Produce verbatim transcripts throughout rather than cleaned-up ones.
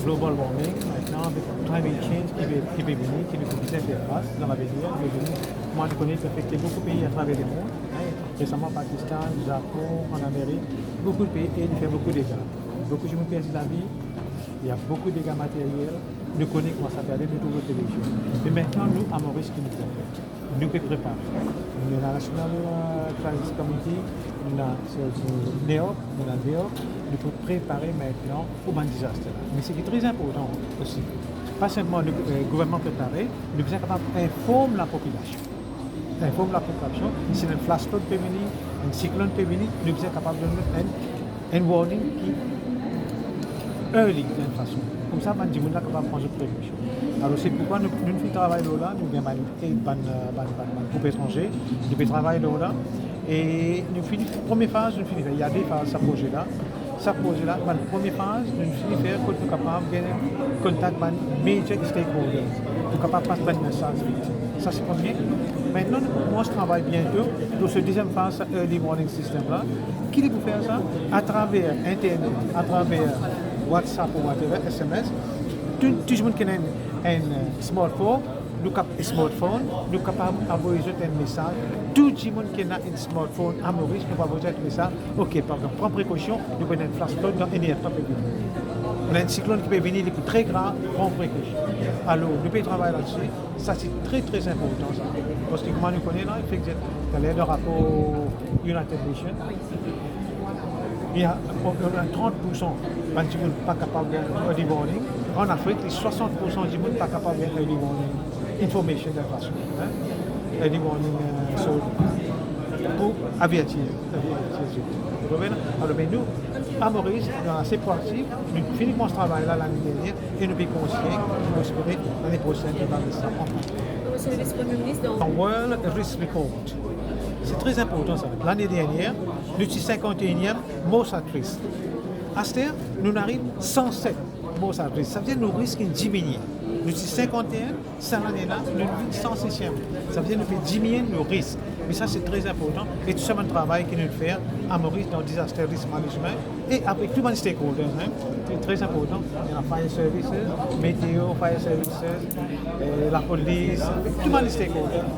Global warming, mintnan avek climate change ki pe, ki pe vini, ki nou pou bizin fer fas dan lavenir, ki pe vini. Kouma nou kone, li pe afekte boukou pei atraver lemond, hein. Resaman, Pakistan, Zapon, an Amerik, boukou de pei, e li fer boukou dega. Boukou dimoun perdi lavi, ena boukou dega materyel. Nou kone kouma sa pe ale, nou trouv lor televizion. Me mintnan, nou, a Moris, ki nou pou fer? Nou pe prepare. Nou ena National, euh, Crisis Committee, nou ena, euh, NEOC, nou ena NEOC, nou pou prepare mintnan pou bann dizaster la. Me seki tre inportan osi, pa sinpleman nou, euh, gouvernman prepare, nou bizin kapav inform lapopilasion. Inform lapopilasion, si enn flash flood pe vini, enn siklonn pe vini, nou bizin kapav donn enn, enn warning ki early, dan enn fason. Koumsa, bann dimoun la kapav pran zot prekosion. Alor, se poukwa nou, nou finn travay lor la, nou gagn bann e bann, euh, bann, bann, bann group etranze, nou pe travay lor la. E nou fini, premie faz, nou fini fer, ena de faz sa proze la. Sa proze la, bann premie faz, nou fini fer kot nou kapav gagn kontak bann major stakeholders. Nou kapav pas bann mesaz vit. Sa se premie. Mintnan, nou koumans travay biento lor se deziem faz, sa early warning system la. Ki li pou fer sa? Atraver internet, atraver WhatsApp ou whatever, S M S, tou, tou dimoun ki ena enn, enn, euh, smartphone, nou kap-, smartphone, nou kapav avoy zot enn mesaz. Tou dimoun ki ena enn smartphone a Moris, nou pou avoy zot enn mesaz. Ok, par exanp, pran prekosion, nou pou ena enn flash flood dan enn er tan pe vini. Ena enn siklonn ki pe vini, li pou tre grav, pran prekosion. Alor, nou pe travay ladsi, sa se tre, tre inportan sa. Parski kouma nou kone la, efektivman, taler dan rapor United Nations, ena, ena trant poursan bann dimoun pa kapav gagn early warning. An Afrik, li swasant poursan dimoun pa kapav gagn early warning information dan fason, hein? Early warning, euh, so, pou avertir, avertir zot. Vous comprenez? Alor, me nou, a Moris, nou ase proaktif, nou fini koumans travay la lane dernier, e nou pe kontinye, nou espere lane prosenn nou va met sa an plas. Monsieur le vice-premier ministre, dans World Risk Report. Se tre inportan sa. Lane dernier, nou ti sinkant-e-iniem most at risk. Aster, nou ariv san set most at risk. Savedir nou risk inn diminie. Nou ti sinkant-e-enn, sa lane la, nou vinn san sesiem. Savedir nou pe diminie nou risk. Me sa, se tre inportan. E tou sa bann travay ki nou fer a Moris dan disaster risk management, e avek tou bann stakeholders, hein, se tre inportan. Ena fire services, meteo, fire services, euh, lapolis, tou bann stakeholders.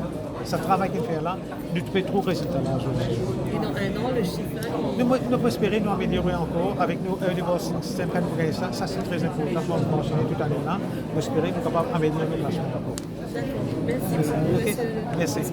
Sa travay ki nou fer la, nou pe trouv rezilta la zordi. Et dans un an, le chiffre, nou, nou pe espere nou ameliore ankor avek nou early warning system kan nou gagn sa. Sa, se tre inportan, kouma nou mansione toutalor la. Nou espere nou kapav ameliore nou plasman ankor. D'accord. Merci beaucoup, OK. Monsieur. Mersi.